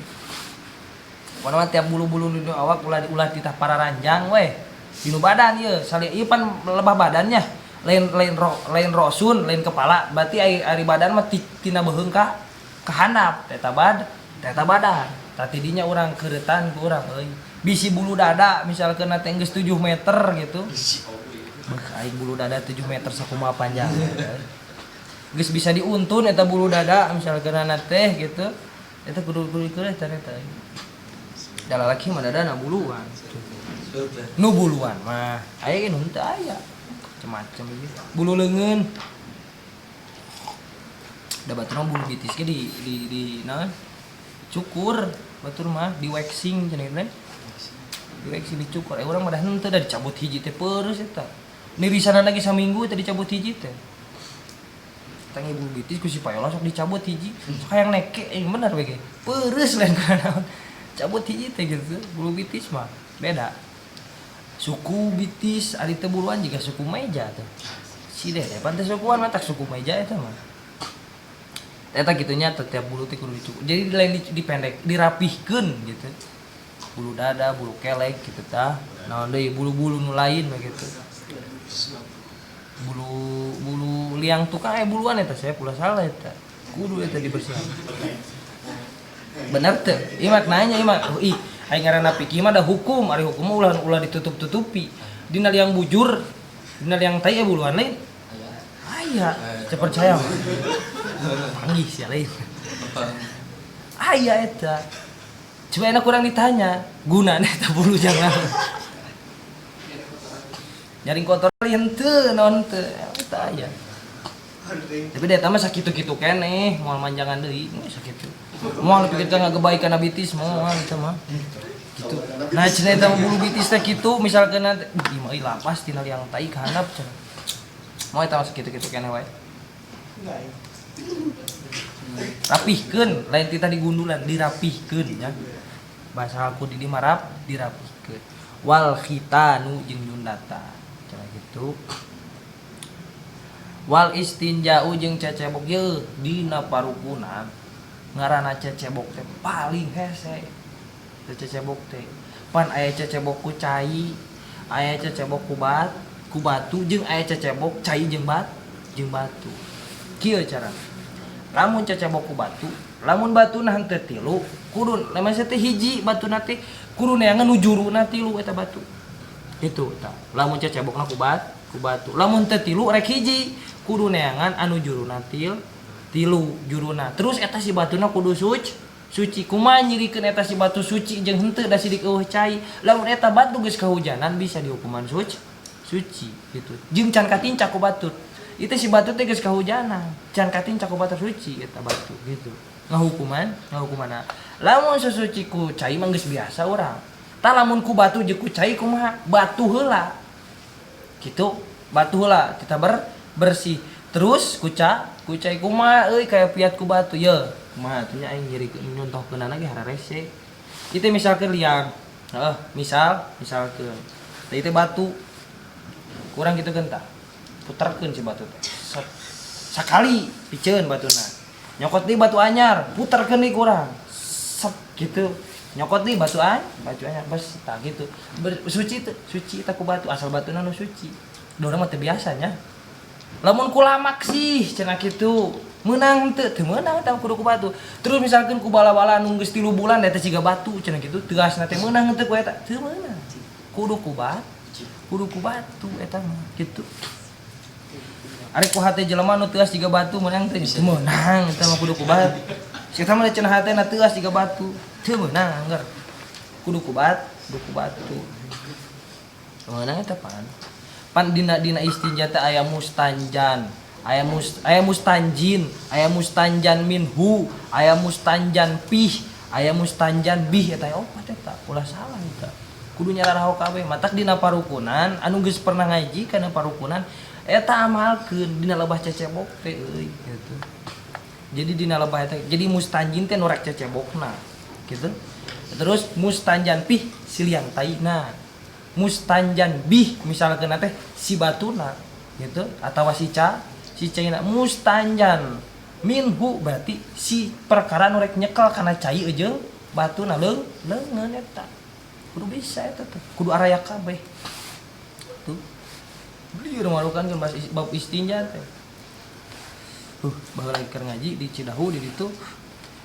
Pokona mah tiap bulu-bulu di awak ulah titah pararanjang we. Dinu badan ieu, sali ieu pan lebah badannya. Lain rosun, lain kepala. Berarti ari badan mah tina beuheung ka handap eta eta badan. Tah tidinya urang keuretan ku urang euy. Bisi bulu dada misalkeun teh geus 7 meter gitu. Beuh aing bulu dada 7 meter sakumaha panjang. Geus bisa diuntun eta bulu dada misalkeun teh gitu. Eta kudu dikeuretan eta. Da lalaki mah dadana buluan. Nu buluan mah aya ge nu henteu aya. Macem-macem ieu. Bulu leungeun. Da batur mah bulu bitis ge di naon? Cukur batur mah di waxing cenah teh. Di waxing dicukur. Urang mah dah henteu da dicabut hiji teh peureuh eta. Nirisanan lagi saminggu teh dicabut hiji teh. Eta bulu bitis ku si payola sok dicabut hiji. Sok hayang neke yang bener we ge. Peureus lain naon. Cabut hiji teh gitu. Bulu bitis mah beda. Suku bitis ari teu buluan jiga suku meja tuh. Si dede pan teh sukuan mah tak suku meja eta mah. Eta gitunya tiap bulu teh kudu dicukur. Jadi lain dipendek, dirapihkeun gitu. Bulu dada, bulu kelek gitu tah. Naon deui bulu-bulu nu lain mah gitu. Bulu bulu liang tukang buluan eta saya pula salah eta. Kudu eta dibersihan. Bener teu? Ieu mah nanya ieu mah. Oh, ih, aing ngaranna fikih mah ada hukum, ari hukum mah ulah ulah ditutup-tutupi. Dina liang bujur, dina liang tai buluan lain. Aya, teu percaya mah. Panggih sia lain. Aya eta. Coba enak kurang ditanya, gunana eta bulu jangan. Nyaring kotor henteu naon teu eta aya. Tapi dia mah sakitu-kitu keneh, moal manjangan deui, geus sakitu. Moal nepi kita ngagebay kana bitis moal eta mah. Gitu. Nah cenah eta mah bulu bitis teh kitu misalkeun nanti ih mah lapas tina liang tai ka handap cenah. Moal eta mah sakitu-kitu keneh wae. Rapihkeun, lain tita digundulan, dirapihkeun nya. Bahasa aku di dieu mah rap, dirapihkeun. Wal khitanu jeung nyundatan. Cenah gitu. Wal istinja'u jeung cecebok ye dina parukunan ngaranna cecebok teh paling hese. Teh cecebok teh pan aya cecebok ku cai, aya cecebok ku bat, ku batu jeung aya cecebok cai jeung bat, jeung batu. Kieu carana. Lamun cecebok ku batu, lamun batuna henteu tilu, kudu lamun teh hiji batuna teh kudu neangan nu juruna tilu eta batu. Itu tah. Lamun cecebokna ku bat, ku batu. Lamun teu tilu rek hiji, kudu neangan anu juruna tilu juruna. Terus eta si batuna kudu suci. Kumaha nyirikeun eta si batu suci jeung henteu da sidik eueuh cai. Lamun eta batu geus kahujanan bisa dihukuman suci gitu. Jeung can katincak ku batur. Itu si batu teh geus kahujanan, can katincak ku batur suci eta batu gitu. Ngahukumanna. Lamun sesuci ku cai mah geus biasa urang. Tah lamun ku batu jeung ku cai kumaha? Batu heula. Gitu, batu heula kita bersih. Terus ku cai kumaha euy kaya piat ku batu ye. Kumaha atuh nya aing nyirikeun nyontohkeunana ge hararese. Itu misalkeun liang. Heeh, misalkeun. Tah ieu batu. Kurang kitu keun tah. Puterkeun si batu teh. Set. Sakali piceun batuna. Nyokot deui batu anyar, puterkeun deui kurang. Set gitu. Nyokot deui batu anyar bes tah gitu. Suci teh, suci tah ku batu asal batuna nu suci. Da urang mah teu biasa nya. Lamun ku lamak sih cenah kitu. Meunang teu? Teu meunang tah kudu ku batu. Terus misalkeun ku bala-bala nu geus 3 bulan eta siga batu cenah kitu, tegasna teh meunang teu ku eta? Teu meunang. Kudu ku batu, kudu ku batu eta mah kitu. Ari ku hate jelema nu teuas jiga batu meunang teu? Teu meunang eta mah kudu ku batu. Si eta mah cenah hatena teuas jiga batu. Teu meunang anggar. Kudu ku batu, kudu ku batu. Meunang eta pan. Pan dina istinja teh aya mustanjan, aya mustanjin, aya mustanjan minhu, aya mustanjan pih, aya mustanjan bih eta opat eta. Ulah salah eta. Kudu nyararaho kabeh. Matak dina parukunan anu geus pernah ngaji kana parukunan eta amalkeun dina lebah cecebok teh euy gitu. Jadi dina lebah eta jadi mustanjin teh nu rek cecebokna gitu. Terus mustanjan pih siliang taina. Mustanjan bih misalkeun teh si batuna gitu atawa si ca si caina. Mustanjan minhu berarti si perkara nu rek nyekel kana cai jeung batuna leungeun eta. Kudu bisa eta teh, kudu araya kabeh. Tuh. Beli malukan kan bab istinja teh. Baheula keur ngaji di Cidahu di ditu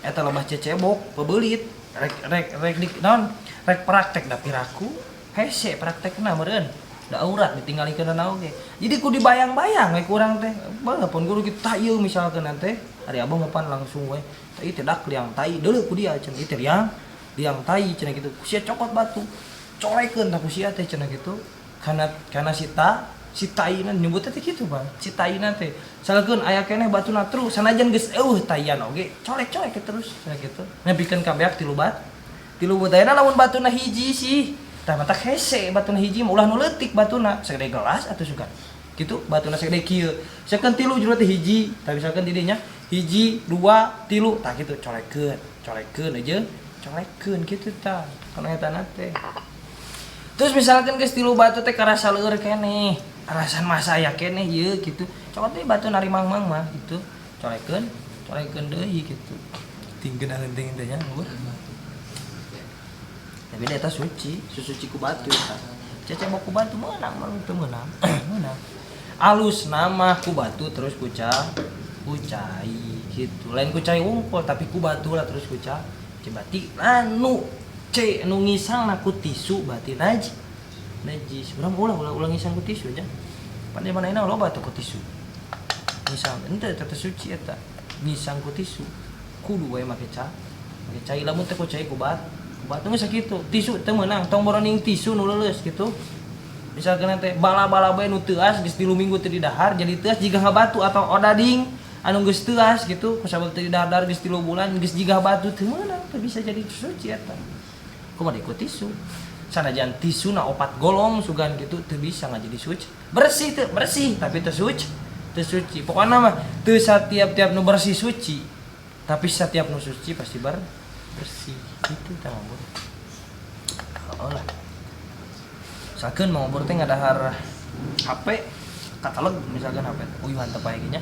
eta lebah cecebok pebeulit rek rek rek di naon rek praktek da piraku hese praktekna meureun da aurat ditinggalikeun na oge. Jadi ku dibayang-bayang we kurang teh. Baheula pun guru kitu tah ieu misalkeun teh ari abah mah pan langsung we tah ieu teh dak liang tai deuleu ku dia cenah ieu teh liang tai cenah kitu. Ku sia cokot batu corekeun tah ku sia teh cenah kitu. Kana si ta si taina nyebutna teh kitu Bang. Si taina teh salkeun aya keneh batuna terus sanajan geus eueuh taian oge colek-colek terus cenah kitu. Nepikeun ka beak tilu bat. Tilu bat ayeuna lamun batuna hiji sih tah matak hese batuna hiji mah ulah nu leutik batuna sagede gelas atuh sugan. Gitu batuna segede kieu. Misalkan tilu jero teh hiji, tah misalkan di dinya hiji, dua, tilu, tah kitu colekeun, colekeun aja, colekeun kitu tah. Kana eta teh. Terus misalkan geus tilu batu teh karasa leur keneh, alasan masa aya keneh ieu gitu. Cokot teh batu nari mang-mang mah gitu. Colekeun, colekeun deui gitu. Tinggeun penting teh nya. Tapi dia eta suci, suci ku batu eta. Cece mau ku batu meunang, mah teu meunang. Meunang. Alus nama ku batu terus ku cai gitu. Lain ku cai wungkul tapi ku batu lah terus ku cai. Berarti anu C nu ngisangna ku tisu berarti najis. Urang ulah ulah ulah ngisang ku tisu aja. Pan zaman ayeuna loba tuh ku tisu. Ngisang henteu eta teh suci eta. Ngisang ku tisu. Kudu we make ca. Make cai lamun teh ku cai ku batu. Ku batu geus sakitu. Tisu teu meunang, tong boroning tisu nu leuleus gitu. Misalkan teh bala-bala bae nu teuas geus 3 minggu teu didahar jadi teuas jiga ngabatu atau odading anu geus teuas gitu kusabab teu didahar geus 3 bulan geus jiga batu teu meunang teu bisa jadi suci eta. Kumaha ku tisu. Sanajan tisuna 4 golong sugan gitu teu bisa ngajadi suci. Bersih teu bersih tapi teu suci. Teu suci. Pokona mah teu satiap-tiap nu bersih suci. Tapi setiap nu suci pasti bersih gitu tah mabur. Oh lah. Misalkan mau ngobor teh ngadahar HP katalog misalkan HP uyuhan teu pae nya.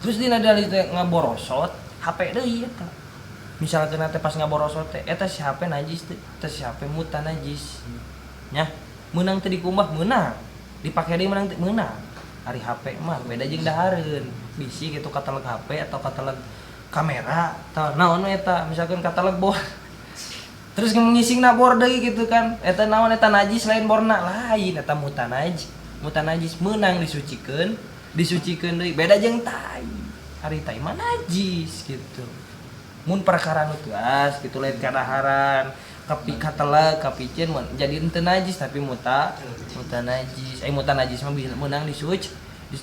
Terus dina dari teh ngaborosot HP deui eta. Misalkan teh pas ngaborosot teh eta si HP najis teh, eta si HP muta najis. Nya, meunang teh dikumbah meunang. Dipake deui meunang teh meunang. Ari HP mah beda jeung dahareun. Bisi kitu katalog HP atau katalog kamera atau naon we eta misalkan katalog bor. Terus ngisingna bor deui gitu kan. Eta naon eta najis lain borna lain eta muta najis. Muta najis meunang disucikeun, disucikeun deui beda jeung tai. Ari tai mah najis gitu. Mun perkara nu teuas gitu lain kadaharan, kapi kateleg, kapiceun mun jadi henteu najis tapi muta muta najis. Muta najis mah meunang disuci.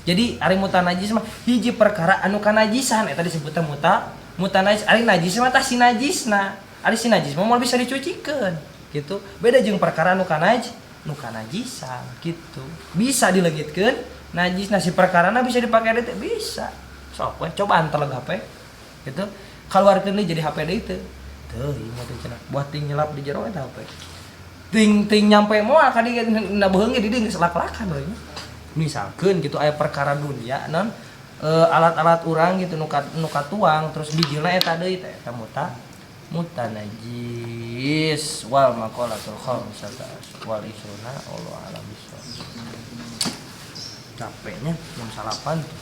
Jadi ari muta najis mah hiji perkara anu kanajisan eta disebutna muta muta najis. Ari najis mah tah si najisna. Ari si najis mah moal bisa dicucikeun gitu. Beda jeung perkara nu nu kanajisan gitu. Bisa dileungitkeun najis nah si perkarana bisa dipake deui teh bisa. Sok we cobaan teleg HP gitu. Kaluarkeun deui jadi HP deui teu. Teu ieu mah teh cenah. Buah ting nyelap di jero eta HP. Ting ting nyampe moal ka dieu na beuheung ge di dieu geus lak-lakan we nya. Misalkeun gitu aya perkara dunia non alat-alat urang gitu nu katuang terus bijilna eta deui teh eta muta muta najis wal maqalatul khamsata wal isruna wallahu a'lam bishawab. Capeknya jam salapan tuh.